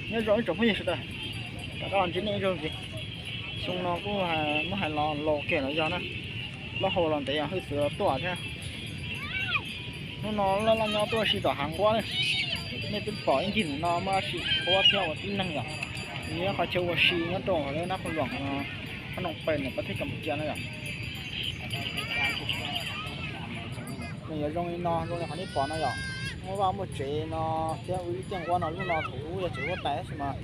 Nyob zoo ib tsoom phooj ywg sawv daws, rov qab los ntsib nej ib zaug ntxiv. Xyoo no kuj muab hais los laus kiag los yog na, plaub hau los ntev, hwj txwv los tuaj thiab. Hnub no loj loj nyob tuaj ua si tom hav nquab ne. Nej twb pom ib ncig ntawm no muaj dab tsi nquab thiab ua tib neeg yom. Nyob qhov chaw ua si nyob rau hauv lub Nab Qhoos Loom no, qhov Noom Pes ntawm pab teb Kampuchia no yom. Nws yuav zoo li no, zoo li qhov nej pom no yom. Muaj vaj muaj tsev no thiab ua ib tiaj nquab no, lub no thaum ub yog tsev huab tais tab sis mas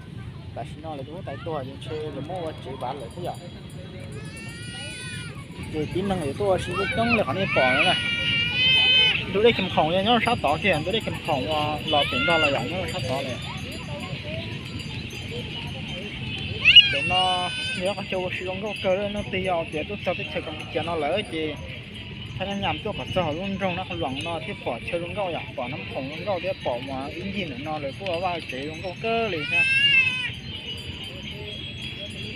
tam sim no lawv tus huab tais tuag ces ntshe lawv muab ua tsev vav lawm xwb yom. Ces tib neeg yuav tuaj ua si coob coob li qhov nej pom no na. Ntug dej Kham Khoom yog nyob rau sab tod kiag, ntug dej Kham Khoom los pem Nplog los yog nyob rau sab tod li. Ntawm no yog qhov chaw ua si zoo nkauj kawg, leej twg yog tias tuaj txog teb chaws Kampuchia no lawm ces thaj nyab nyam tuaj kom txog hauv lub nroog Nab Qhoos Loom no thiaj pom chaw zoo nkauj yom, pom Nab Khoom zoo nkauj thiab pom mas ib ncig ntawm no lawv kuj ua vaj tsev zoo nkauj kawg li thiab.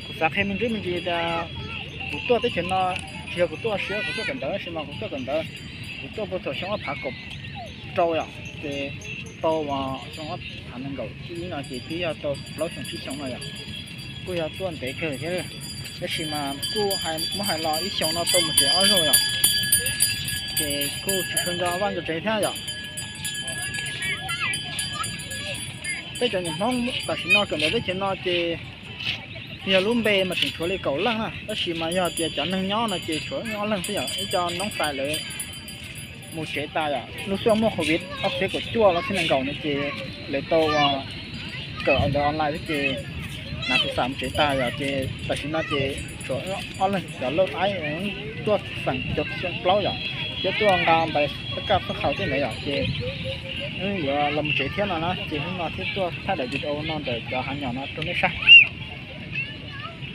Kuv xav qhia me ntsis me ntsis tias kuv tuaj teb chaws no tsis yog kuv tuaj siab, kuv tuaj kawm ntawv tab sis mas kuv tuaj kawm ntawv, kuv tuaj puag thaum xyoo ob phav kaum rau yom, ces tau uas xyoo ob phav nees nkaum tsib ib no ces twb yog tau plaub xyoo tsib xyoo no yom. Kuj yog tuaj ntev kawg thiab, tab sis mas kuj muab hais los ib xyoos no tau mus tsev ob zaug yom, ces kuj tsis tshua nco vaj nco tsev thiab yom. Peb cov niam Hmoob tam sim no kawm ntawv teb chaws no ces yog lub npe mas tseem tshuav li kaum leej na, tab sis mas yog tias cov neeg nyob no ces tshuav ob leeg xwb yom, ib co noob tais lawv mus tsev tas yom, lub xyoo muaj covid ob txhiab kaum cuaj los txhiab nees nkaum no ces lawv tau kawm ntawv online xwb ces hnav tus xam mus tsev tas yom, ces tam sim no ces tshuav ob leeg cov lauj aib tuaj xeem cov xyoo plaub yom, thiab tuaj nqa npais pab kaj pab qhaus tej ntawd yom, ces yuav los mus tsev thiab no na, ces hnub no thiaj tuaj thaij daim video no ntawm cov hav nyom no rau nej saib.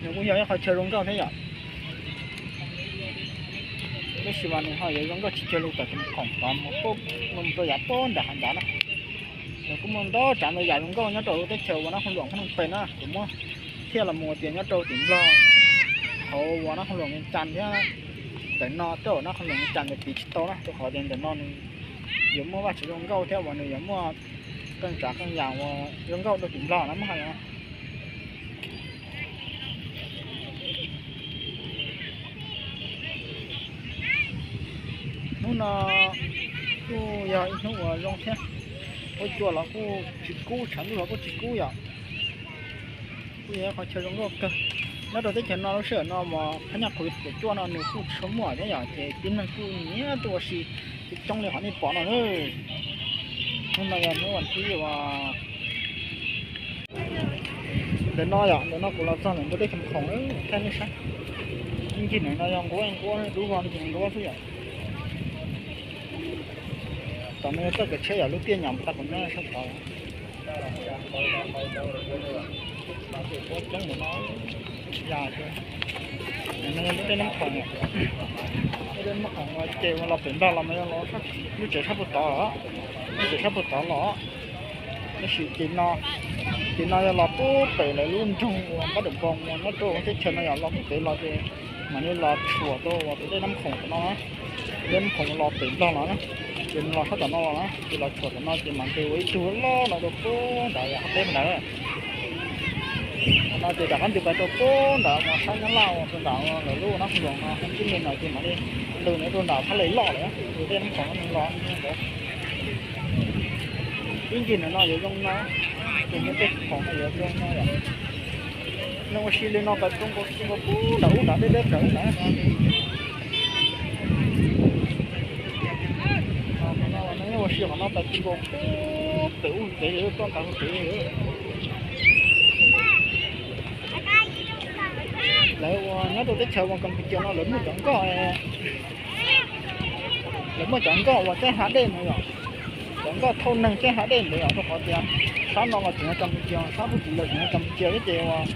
Nws kuj yog ib qhov chaw zoo nkauj thiab yom. Tab sis mas nws ho yuav zoo nkauj tsis cuag li tom Ceeb Khoom tod, mus rau yav puag nram hav nrad na. Nws kuj muaj ntau tsav ntau yam zoo nkauj nyob rau lub teb chaws uas Nab Khoos Loom Phab Noom Pes na, kuv muab thiaj los mus tias nyob rau tim Nplog, hauv uas Nab Khoos Loom Vias Cas thiab ntawm no, tej uas Nab Khoos Loom Vias Cas ntawd piv tsis tau na, rau qhov tias ntawm no nws yuav muaj vaj tsev zoo nkauj thiab uas nws yuav muaj qee tsav qee yam uas zoo nkauj rau tim Nplog na muab hais. Hnub no kuj yog ib hnub uas zoo thiab, huab cua los kuj tsis kub, tshav ntuj los kuj tsis kub yom. Kuj yog qhov chaw zoo nkauj kawg. Nyob rau teb chaws no lub sij hawm no mas phab nyaj covid kaum cuaj no nws kuj tsis tshua muaj thiab yom, ces tib neeg kuj nyiam tuaj ua si coob coob li qhov nej pom no. Hnub no yog hnub vas thib uas ntawm no yom, ntawm no kuv los txog ntawm ntu dej Kham Khoom thaij nej saib. Ib ncig ntawm no yog nquab, nquab dub vog li ces nquab xwb yom. Tom no yog txoj kev tsheb yog lub tiaj nyom tag kuv nyob sab tod. Coob ntawm no, ya, no yog lub dej Nab Khoom, lub dej Nab Khoom ces uas los pem Nplog los mas yog los lub tsev sab puag tod, lub tsev sab puag tod los. Tab sis ces no, ces no yog los puag pem lawv lub nroog uas Npab Dam Npoo uas nyob rau teb chaws no yom, los puag pem los ces mam li los tshuam rau uas tus dej Nab Khoom tom no na. Tus dej Nab Khoom los pem Nplog los na, ces nws los sab tom no los na, ces los tshuam tom no ces mam nqis ua ib tug loj no rau puag nrad yom, qhov teb ntawd. Qhov no ces rov qab nqis pais rau puag nrad uas sab Nyab Laj uas rau nram lawv lub Nab Khoos Loom no, Hoob Tsib Leeg no ces mam li nqis nws rau nram Thab Lees Loj lawm, tus dej Nab Khoom no nws los ntawd. Ib ncig ntawm no yuav zoo no, tus dej Khoom no yuav zoo no yom. Neeg ua si li no pais rau nkaus nkaus puag nram ub nrad deb deb plaws ntawd. Neeg ua si qhov no pais ti nkaus puag pem ub pem li tuaj ntav pem li. Lawv uas nyob rau teb chaws uas Kampuchia no lawv muaj cov nkoj, lawv muaj cov nkoj uas caij hla dej ntawd yom, cov nkoj thauj neeg caij hla dej ntawd yom, rau qhov tias sab no los tseem yog Kampuchia, sab pub tim lawv tseem yog Kampuchia thiab ces uas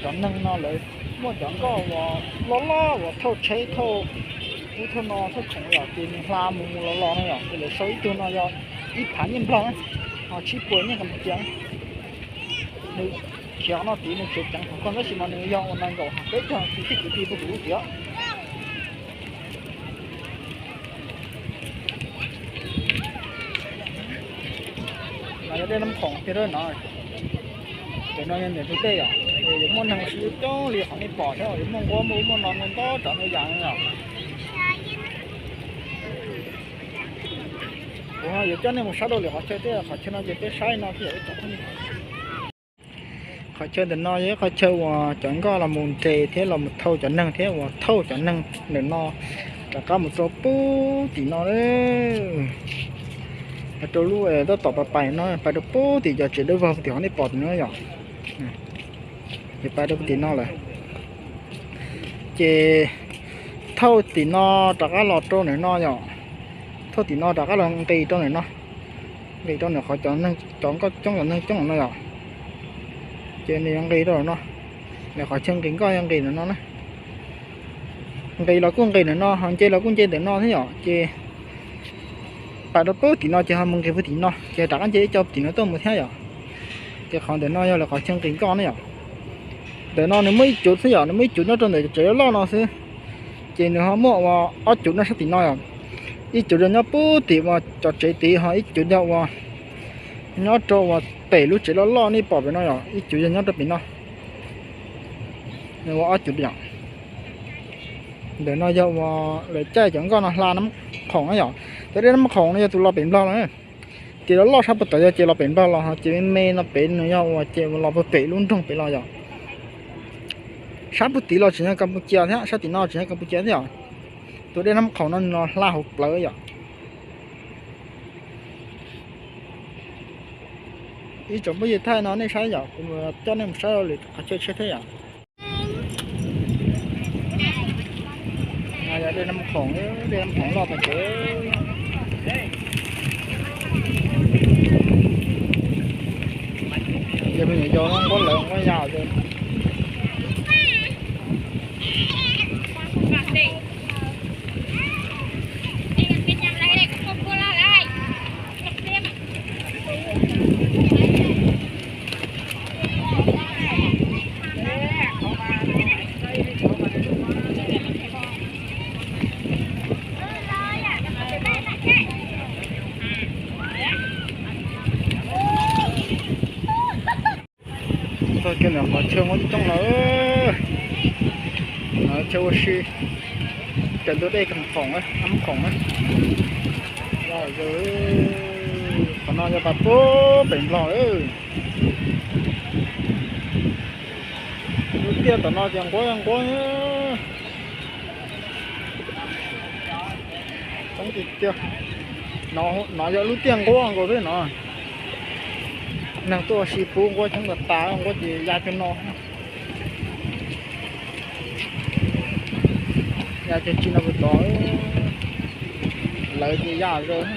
cov neeg no lawv muaj cov nkoj uas loj loj uas thauj tsheb thauj ub thauj no thauj khoom yom, ces nws hla mus mus los los no yom, ces lawv sau ib tug no yog ib phav nyiaj Nplog na, ho tsib puas nyiaj Kampuchia na. Nws khiav qhov no tid nws khiav ceev thoom kawg tab sis mas nws yog uas nees nkaum peb caug kwv tij kwv tij puag tim ub tiag. No yog dej Nab Khoom tiag no. Ntawm no yog ntawm tus dej yom, yuav muaj neeg sib coob li qhov nej pom thiab, yuav muaj nquab muaj ub muaj no ntau ntau tsav ntau yam no yom. Kuv yuav coj nej mus saib dua lwm qhov chaw thiab, qhov chaw no ces peb saib no thiab yom. Qhov chaw ntawm no yog ib qhov chaw uas cov nkoj los mus nres thiab los mus thauj cov neeg thiab uas thauj cov neeg ntawm no rov qab mus rau pub tim no, rau lub tab tom pais pais no pais rau pub tim cov tsev dawb vog tim qhov nej pom tim no yom. Ces pais rau tim no lawm, ces thauj tim no rov qab los rau ntawm no yom. Thauj tim no rov qab los nqis rau ntawm no, nqis rau ntawm qhov cov neeg cov nkoj coob cov neeg coob no yom. Ces nws yuav nqis rau no, ntawm qhov chaw nqis nkoj yuav nqis ntawm no na. Nqis los kuj nqis ntawm no, ho nce los kuj nce ntawm no thiab yom. Ces pais rau pub tim no ces ho mus nqis pub tim no ces rov qab nce ib co tim no tuaj mus thiab yom. Ces qhov ntawm no yog lawv qhov chaw nqis nkoj na yom. Ntawm no nws muaj ib cuv xwb yom, nws muaj ib cuv nyob rau ntawm tsev loj loj no xwb. Ces nws ho muaj ua ob cuv nyob sab tim no yom. Ib cuv yog nyob pub tim ua cov tsev tid, ho ib cuv yog ua nyob rau ua pem lub tsev loj loj nej pom pem no yom, ib cuv yog nyob rau pem no. Nws ua ob cuv yom. Ntawm no yog ua lawv caij cov nkoj no hla Nab Khoom na yom. Cov dej Nab Khoom no yog tus los pem Nplog los. Ces loj loj sab puag tod yog ces los pem Nplog los, ho ces me me no pem nws yog ua ces los puag pem lub nroog pem los yom. Sab puag tid los tseem yog Kampuchia thiab, sab tim no tseem yog Kampuchia thiab yom. Tus dej Nab Khoom no nws los hla hauv plawv yom. Ib tsoom phooj ywg, thaij no nej saib yom, kuv coj nej mus saib lwm qhov chaw tshiab thiab yom. Yog dej Nab Khoom, dej Nab Khoom loj tag kev. Yog me nyuam yaus nquab lawv nquab ya. Txog kiag ntawm qhov chaw muaj coob lawm, chaw ua si, cov ntug dej Nab Khoom, Nab Khoom na. Qhov no yog pas puag pem Nplog lawm. Lub tiaj tom no ces nquab nquab. Coob tiag tiag. No yog lub tiaj nquab nkaus xwb no. Neeg tuaj ua si pub nquab coob tas tas, nquab ces ya cov no, ya cov tsis no puas tod, lawv ces ya zog.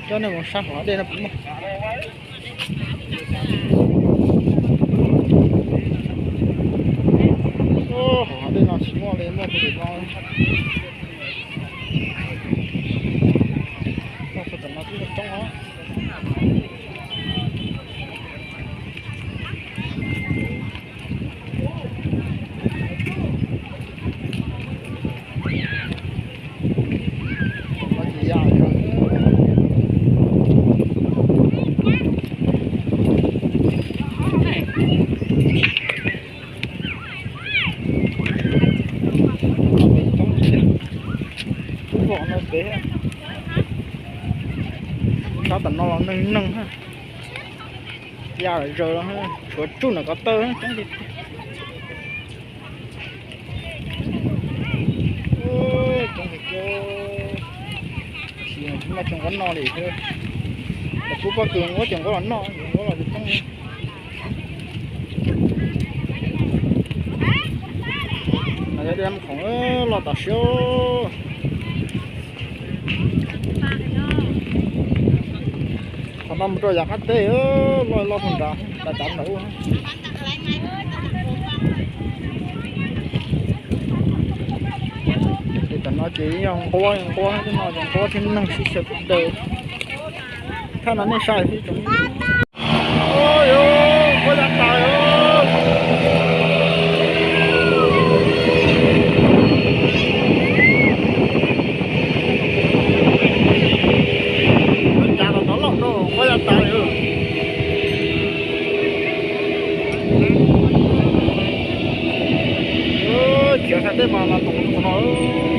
Coj nej mus saib hauv dej no puas muaj. Hauv dej no tsis muaj li, muaj puag tim no. Muaj puag tom no twb coob os. Sab tom no los neeg neeg, ya zaws los, tshuav tsuj ntawm ko taw coob tiag tiag. Tsis muaj cov nquab no li thiab. Lawv pub pob kws nquab ces nquab los noj, nquab los tsis coob li. Yog dej Nab Khoom loj tas siab. Qhov no mus rau yav qab teb, loj loj puag nrad, nrad tav nrad ub. Ces tom no ces yog nquab nquab, tej no ces nquab thiab neeg sib xyaw daws. Thaij no nej saib xwb tsoom. Ua, yuav quab ya tas os. Lawv cav los tov loj rau quab ya tas os. Khiav sab teb mas los toom tus no.